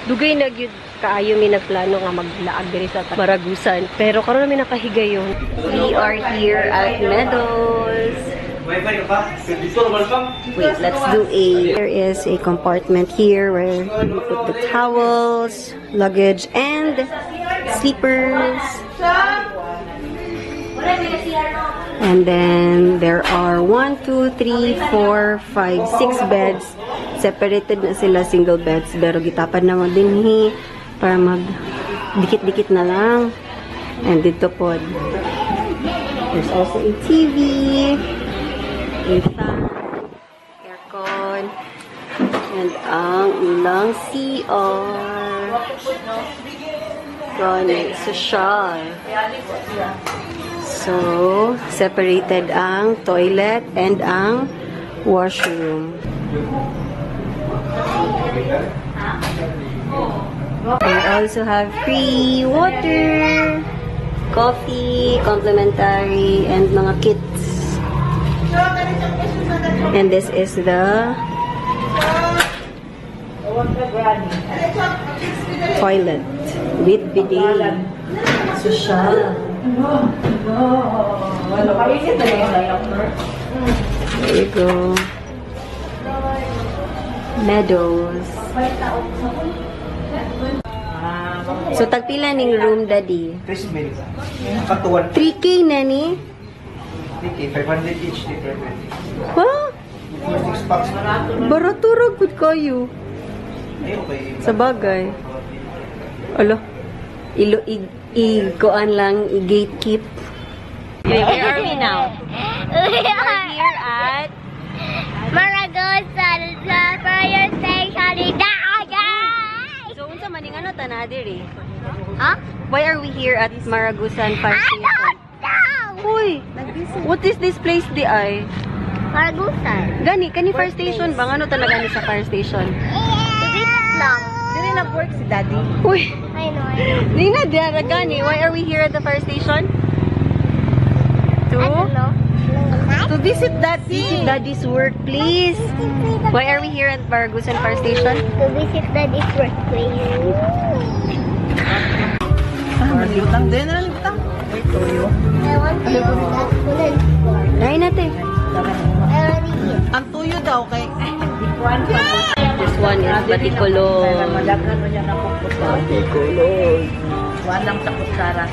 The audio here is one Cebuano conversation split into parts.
Dugay na gyud kaayo mi nagplano nga maglaag diri sa Maragusan. Pero karon na mi nakahigayon. We are here at Meadows. Wait, let's do a... There is a compartment here where you put the towels, luggage, and sleepers. And then there are 1, 2, 3, 4, 5, 6 beds. Separated na sila, single beds. Pero gitapad naman din hi para mag dikit-dikit na lang. And dito po, there's also a TV, a fan, aircon, and ang ilang CR. Gani, social. So, separated ang toilet and ang washroom. We also have free water, coffee, complimentary, and mga kits. And this is the toilet with bidet. Social. There you go. Meadows. So, tagpila ning room, Daddy? 3K na ni? 3K, 500 each. Huh? 6 packs. Barato ra gud kayo. Sa bagay. Alo. Ilo, i-goan lang, i-gatekeep. Where are we now? We are here at Maragusan Fire Station. So, unsa man ning ano ta diri? Huh? Why are we here at Maragusan Fire I Station? don't know. Uy, what is this place di ay? Maragusan. Gani, kani fire station ba? Ngano talaga ni sa fire station? Visit lang. Dili nag-work si Daddy. Uy, I know, I know. Nina, diara gani. Why are we here at the fire station? To? I don't know. To visit Daddy. Visit Daddy's workplace. Why are we here at Maragusan Fire Station? To visit Daddy's workplace. Butang din, ano butang? I want to use that wooden fork. Try natin. I already eat. Ang tuyo daw kay This one is Batikolon. Batikolon. Walang sa kutsara.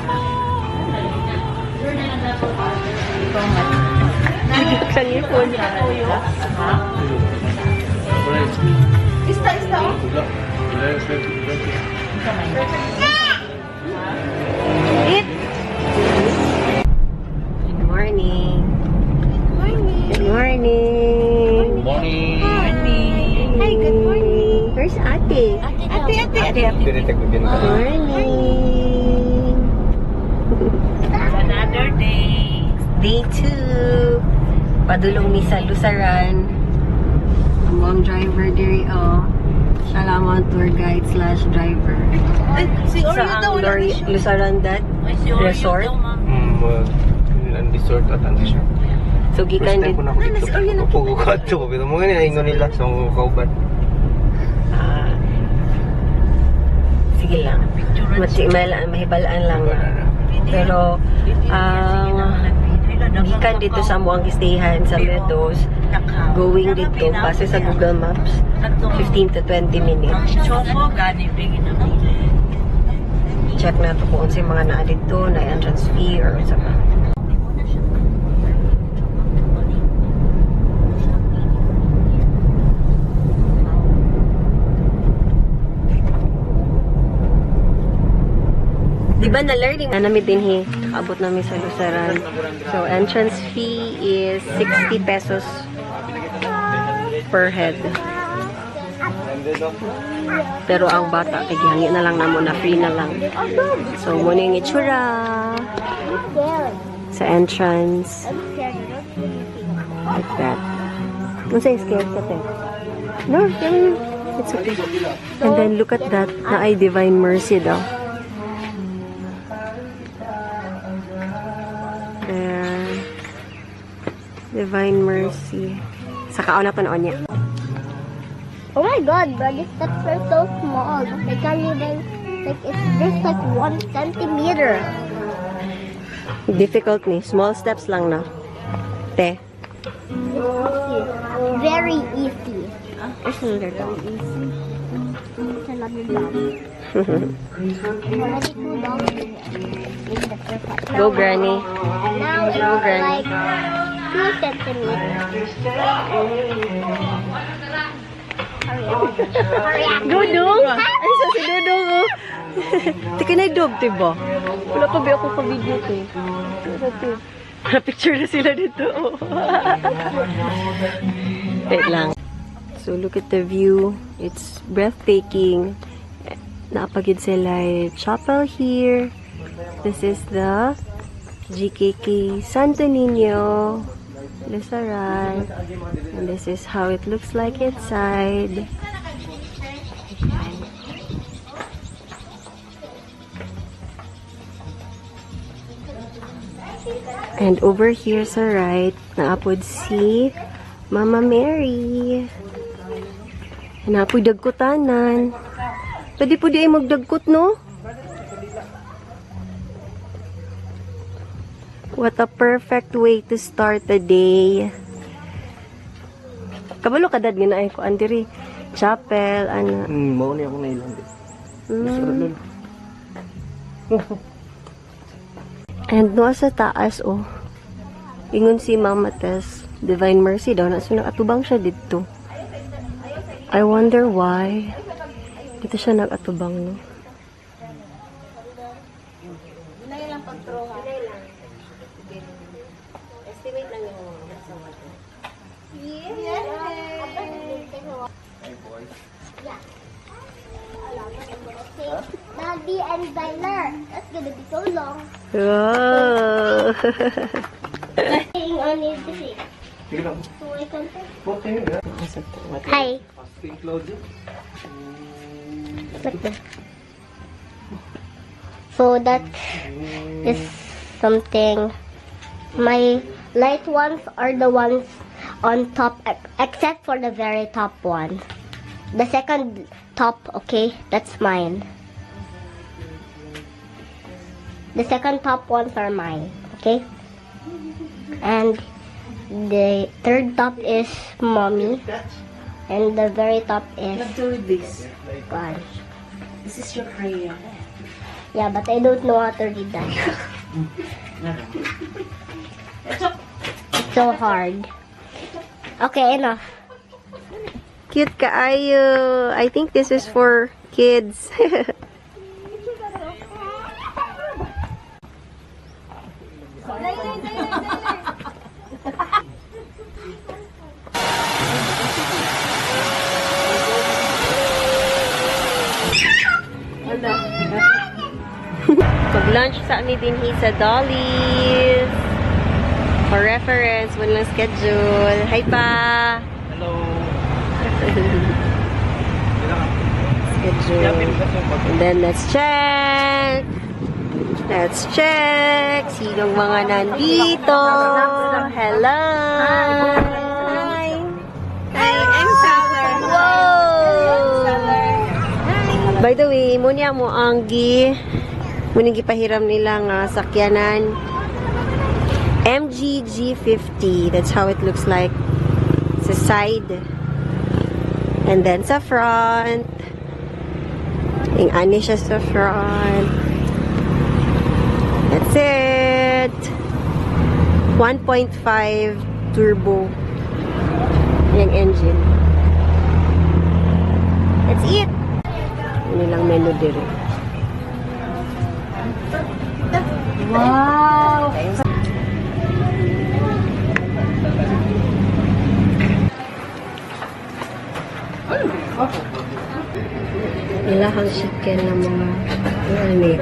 Sang ipon. Ista, ista. Eat! Good morning. Good morning. Good morning. Hi, good morning. Where's Ate? Ate, ate, ate. Good morning. Another day. Day 2. Padulong mi sa Lusaran. Ang mom driver diri oh. Siya lang ang tour guide slash driver. Ay, si Sa Oreo ang daw wala na siya. Lusaran that resort. Ang resort at ang resort. So First gikan time din. ko na ako dito. Opo, ko. Pero mga nila nila sa mga kauban. Ah, sige lang. Mahibalaan lang na. Pero ang gikan dito sa Muang Gistahan sa Meadows, going dito base sa Google Maps, 15 to 20 minutes. Check na to kung unsay mga naa dito, na entrance fee or unsa pa. Di ba na-learning na namin din he, nakaabot namin sa Lusaran. So, entrance fee is 60 pesos per head. Pero ang bata, kay gihangi na lang namo na free na lang. So, muna yung itsura sa entrance. Like that. Unsa yung scared ka, te? No, it's okay. And then, look at that. Naay Divine Mercy daw. There. Divine Mercy. Sa kaon na to noon niya. Oh my God, bro, these steps are so small. They can't even, like, it's just like 1 centimeter. Difficult ni. Small steps lang na. Te. It's very easy. There's another dog. There's another dog. Already two dogs in the perfect. Go, Granny. Now it's Go, Granny. like 2 centimeters. Hurry up. Hurry up. Dudong! Ay, sa si Dudong, oh. Tika na dog, diba? Wala pa ba ako pa-video to? Para picture na sila dito, oh. Wait lang. So, look at the view. It's breathtaking. Naa pa gyud sila chapel here. This is the GKK Santo Niño Lusaran. And this is how it looks like inside. Ayan. And over here sa right, naa pod si Mama Mary. Naa poy dagkutanan. Pwede po di ay magdagkot, no? What a perfect way to start the day. Kabalo ka dad nga naay kuan diri. Chapel, ana. Mao ni ako nailang. And no sa taas, oh. Ingon si Mama Tess, Divine Mercy daw na so nag-atubang siya didto. I wonder why. Dito siya nag-atubang, no? Estimate lang yung sa water. Yeah. Daddy and Tyler. That's gonna be so long. Wow! Staying on his feet. Sige lang. So I can Okay, yeah. Hi. Fasting clothes. Like this. So that is something. My light ones are the ones on top, except for the very top one. The second top, okay, that's mine. The second top ones are mine, okay? And the third top is mommy. And the very top is You have to read this. God. This is your prayer. Yeah, but I don't know how to read that. It's so hard. Okay, enough. Cute kaayo. I think this is for kids. Mag-lunch sa ami dinhi sa Dolly's. For reference, walang schedule. Hi pa! Hello. Schedule. And then let's check! Let's check! Sinong mga nandito? Hello! Hi! Hi, I'm Salar. Whoa! By the way, mao niya mo ang gi mao ning gipahiram nila nga sakyanan. MG G50. That's how it looks like sa side. And then sa front. Yung ani siya sa front. That's it. 1.5 turbo yung engine. Let's eat! Ano lang menu dire. Wow! Ilahang chicken na mga ano ni.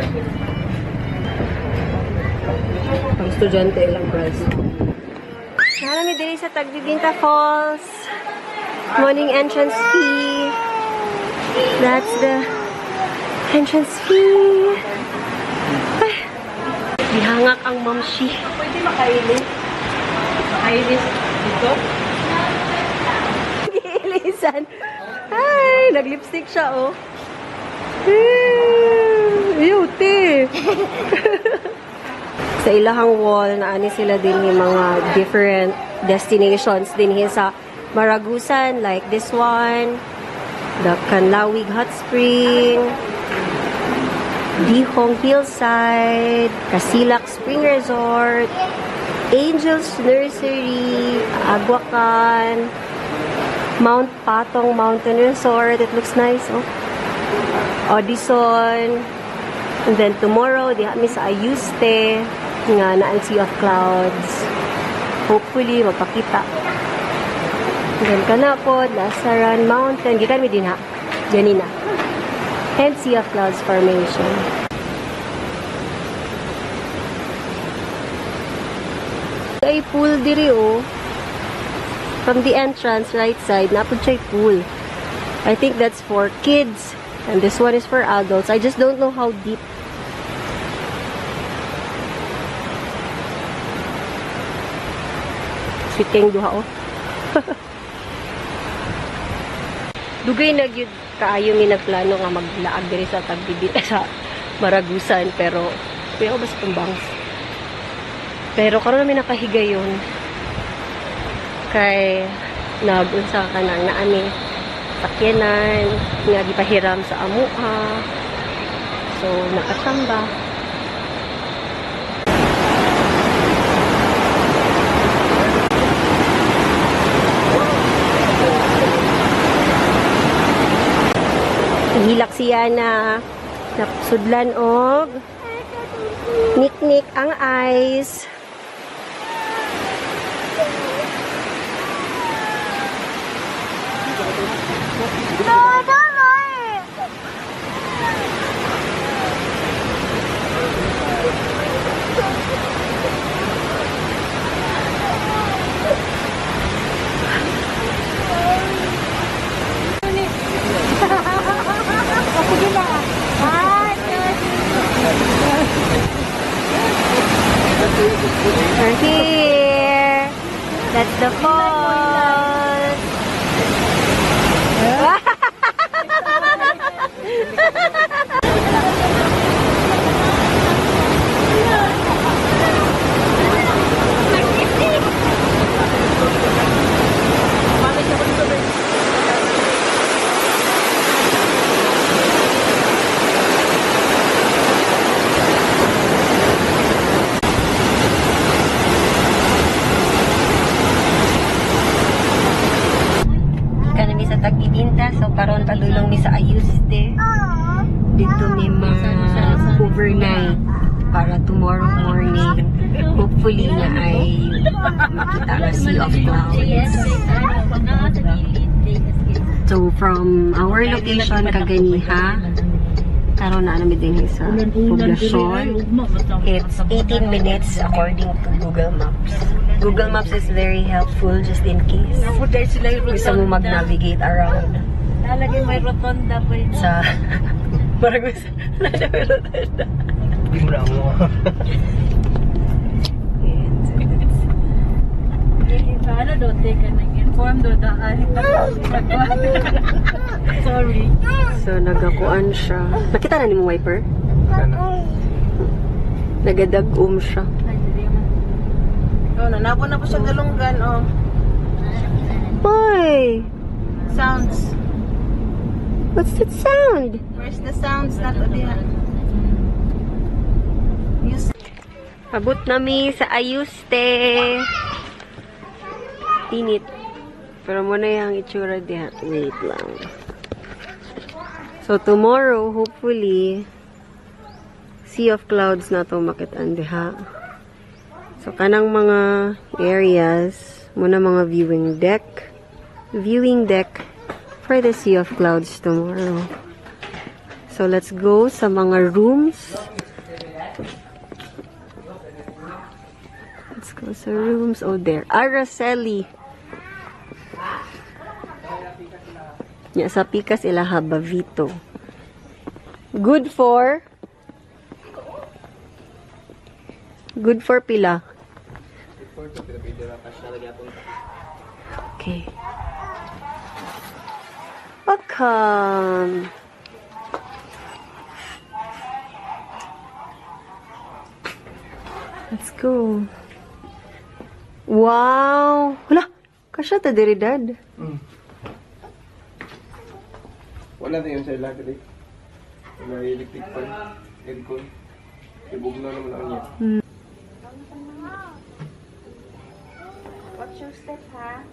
Pang estudyante ilang price. Naa mi diri sa Tagbibinta Falls. Morning entrance fee. That's the entrance fee. Ay, gihangak ang mamshi. Pwede makailis. Makailis dito? Giilisan. Hi! Nag-lipstick siya, oh. Ew, te! Sa ilahang wall, naani sila din yung mga different destinations din here sa Maragusan, like this one, the Kanlawig Hot Spring, Dihong Hillside, Kasilak Spring Resort, Angel's Nursery, Aguakan, Mount Patong Mountain Resort. It looks nice, oh. Audison. And then tomorrow, diha mi sa Ayuste, nga naan Sea of Clouds. Hopefully, magpakita. And then kanapod, Lasaran Mountain. Gikan mi dinha. Ganina. And Sea of Clouds Formation. Ay, pool diri, oh. From the entrance, right side, napod siya pool. I think that's for kids. And this one is for adults. I just don't know how deep. Sweet kayong duha, oh. Dugay na gyud kaayo mi nagplano nga maglaag diri sa Tagbibinta sa Maragusan, pero kuya ko basta tumbangs. Pero karon na mi nakahigayon kay nag-unsa ka nang naami sakyanan nga gipahiram sa amuha. So nakachamba. Hilak siya na napsudlan og niknik ang eyes. No, don't worry. We're here. That's the falls. Kanami sa Tagbibinta, so karon padulong mi sa Ayuste. Dito mi ma-overnight para tomorrow morning hopefully na ay makita ang Sea of Clouds. So from our location kaganiha, karon na nami din sa poblasyon. It's 18 minutes according to Google Maps. Google Maps is very helpful just in case gusto mo mag-navigate around. Lalagay may rotonda pa yun. Sa Maragusan. May rotonda. Hindi mo na mo. Ano do, take ka nang inform do, daan. Sorry. So, nagakuan siya. Nakita na ni mo wiper? Nagadagom siya. Oh, nanabo na po siya galunggan, oh. Hoy! Sounds. What's that sound? Where's the sounds? Not diha. Music. Abot nami sa Ayuste. Tinit. Pero muna yung itsura diha. Wait lang. So, tomorrow, hopefully, Sea of Clouds na to makitaan diha. So, kanang mga areas, muna mga viewing deck. Viewing deck for the Sea of Clouds tomorrow. So, let's go sa mga rooms. Let's go sa rooms. Oh, there. Araceli. Nya sa Pikas ilaha Bavito. Good for? Good for pila. Okay. Welcome. Let's go. Wow! Hala! Kasya ta diri, Dad. Wala na yun sa ila diri. Wala electric fan, aircon. Ibog na naman ako niya. Watch your step, ha?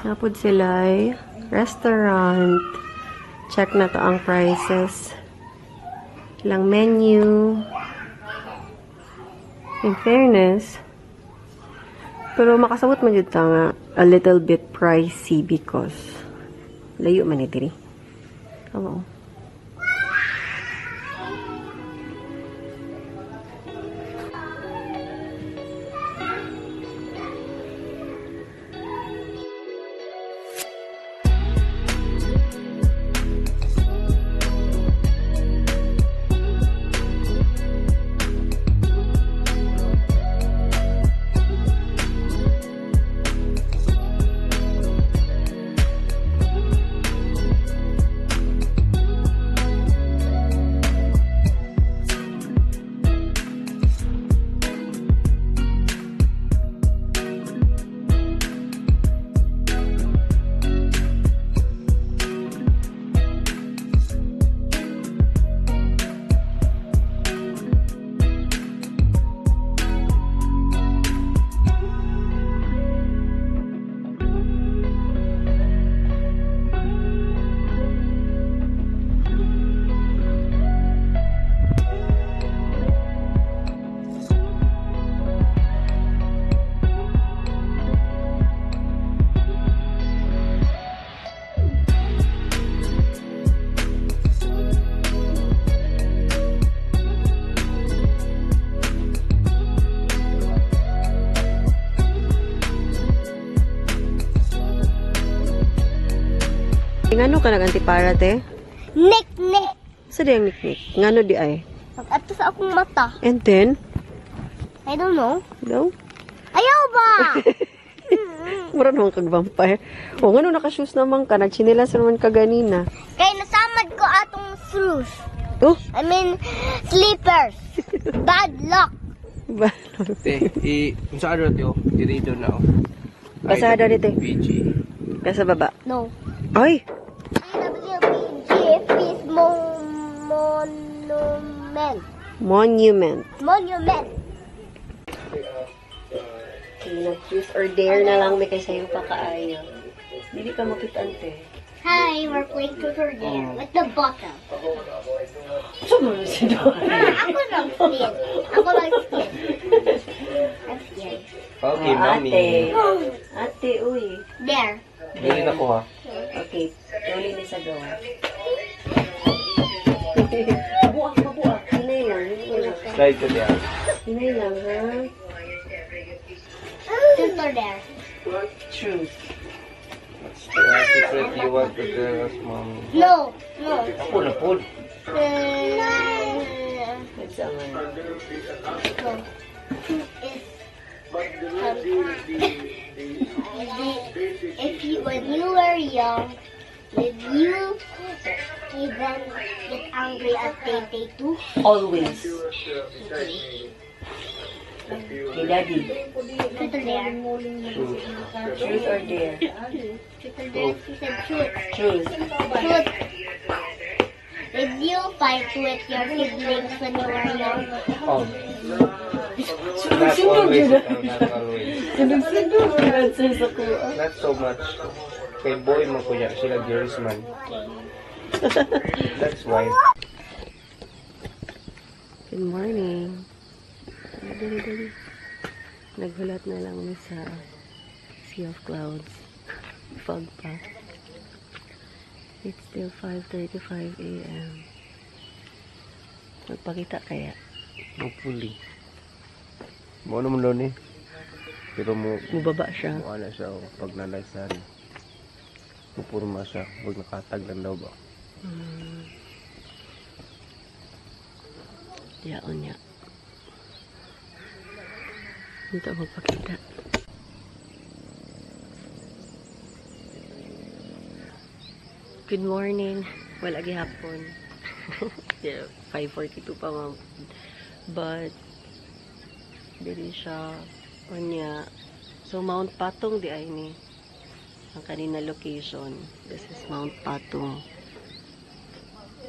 Napod sila ay restaurant. Check na to ang prices. Ilang menu. In fairness, pero makasabot man jud ta nga a little bit pricey because layo man ni diri. Tama oh. Ngano ka nag-antipara, te? Nick, Nick. Sa di ang niknik? Ngano di ay? Mag-ato sa akong mata. And then, I don't know. no? Ayaw ba? Mura naman kag vampire. O, ngano naka-shoes naman ka? Nagchinilas naman ka ganina. Kay nasamad ko atong shoes. Oh! I mean, slippers. Bad luck. Ba? Te, i kung saan ro tiyo, diri do na oh. Basa daw dito. PG. Nasa baba. No. Ay! PWPG Peace Monument. Monument. Monument. Nag-choose or dare na lang may kay sayo pa kaayo. Dili ka makita, ante. Hi, we're playing Truth or Dare with the bottle. Saan si Dora? Ako lang scared. Ako lang scared. I'm scared. Okay, mami. Ate. Ate, uy. There. Dili na ko ha. Okay. Tuloy ni sa gawa. Mabuak, mabuak. Hinay lang. Hinay lang. Slide ko diya. Hinay lang, ha? Truth or Dare. Truth. What's the secret you want to tell us, mommy? No. No. Ako na po. What's ang No. Truth is if you when you were young, did you even get angry at Tay too? Always. Okay, Daddy. Truth or dare? Truth or dare? Truth or dare? She said truth. Truth. Truth. Did you fight with your siblings when you were young? Oh. Not always. Not always. Sunod-sunod ang answer sa kuha. Not so much. Kay boy mo kuya, sila girls man. That's why. Good morning. Dali, dali. Naghulat na lang mi sa Sea of Clouds. Fog pa. It's still 5:35 a.m. Magpakita kaya? Hopefully. Mo naman doon eh. Pero mo Mubaba siya. mo ana siya oh, pag nalaysan. Mupurma siya pag nakatag lang daw ba. Yaon niya. Ito magpakita. Good morning. Wala gihapon. Yeah, 5:42 pa, ma'am. But dili siya unya. So Mount Patong di ay ni ang kanina location. This is Mount Patong.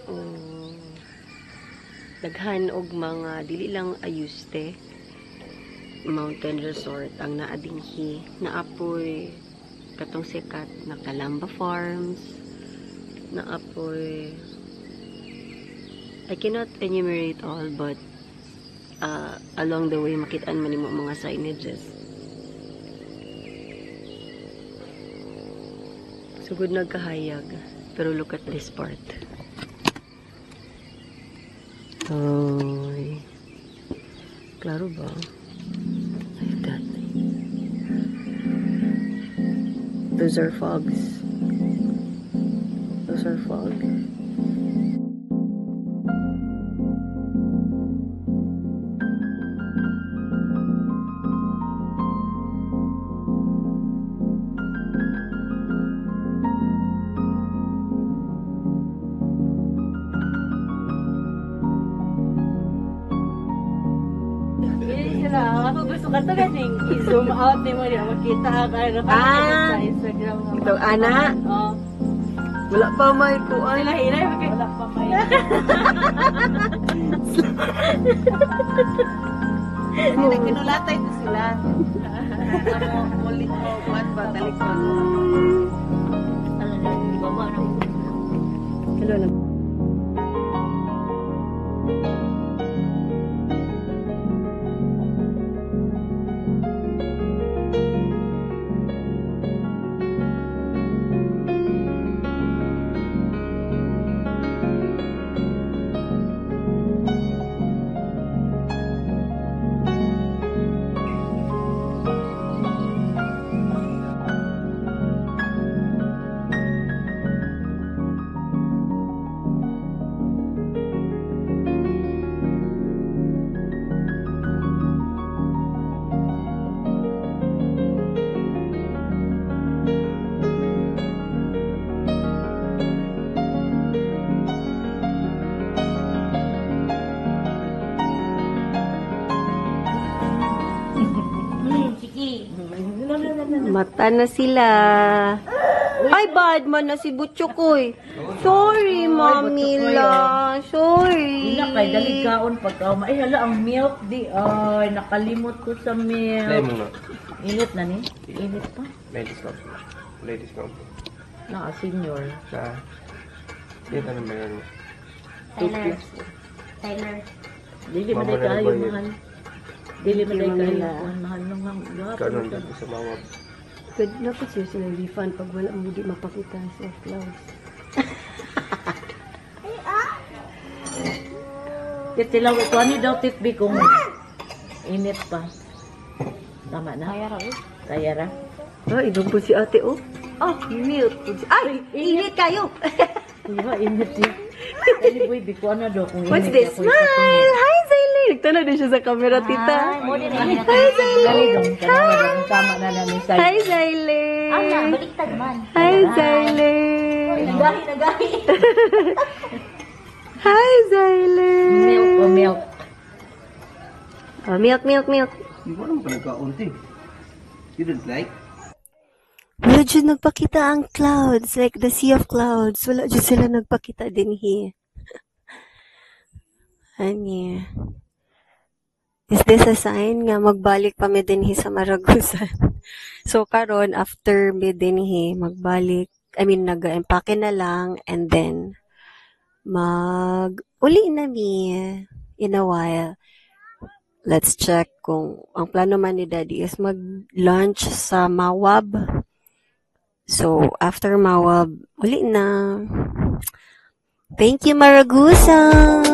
Oh, daghan og mga dili lang Ayuste Mountain Resort ang naa dinhi. Naa poy katong sikat na Kalamba Farms. Naa poy, I cannot enumerate all, but along the way makitaan man nimo ang mga signages. Sugod nagkahayag, pero look at this part. Oy. Klaro ba? Like that. Those are fogs. Those are fog. Hindi sila. Ako gusto ka to ganing i-zoom out ni mo di makita ka ano Ah. sa Instagram nga. Ito, ana? Oh. Wala pa may kuan. Sila hinay wala pa may. Kinulatay to sila. Amo muli mo kuan ba talikod. Hello na. Mata na sila. Ay, bad man na si Butchokoy. Sorry, Mami la. Sorry. Ina kay dali kaon pagka ay hala ang milk di ay nakalimot ko sa Play milk. mo na. Init na ni? Init pa. May discount. May discount. Na senior. Sa... Dito na meron. Tyler. Tyler. Dili man Mama day na kaayo nagbayad. mahal. Dili man Thank day you, kaayo Mamila. kuan mahal nung ang Karon dito sa mawab. Good na po siya sila refund pag wala mo di mapakita sa clouds. Kaya sila ko ani daw titbi kung init pa. Tama na. Kaya ra. Kaya ra. Ah, ibang po si ate, oh. Oh, milk. Po si- Ay, init kayo. Kuya, init siya. Dili boy, bikuan na daw kung init. What's this? Ako ipatungin. Smile! Hi, Zaylee! Nagtanaw din siya sa camera, tita. Hi, Zaylee! Dali dong, tanawa dong, tama na na ni Sai. Hi, Zaylee! Ana, baliktad man. Hi, Zaylee! Nagahi, nagahi. Hi, Zaylee! Milk o milk. Oh, milk, milk, milk. Hindi ko alam kung nagkaunti. You don't like? Wala dyan nagpakita ang clouds, like the sea of clouds. Wala dyan sila nagpakita din here. Ani. Is this a sign nga magbalik pa mi dinhi sa Maragusan? So karon after mi dinhi magbalik, I mean, nag-empake na lang and then mag uli na mi in a while. Let's check kung ang plano man ni Daddy is mag-lunch sa Mawab. So, after Mawab, uli na. Thank you, Maragusan!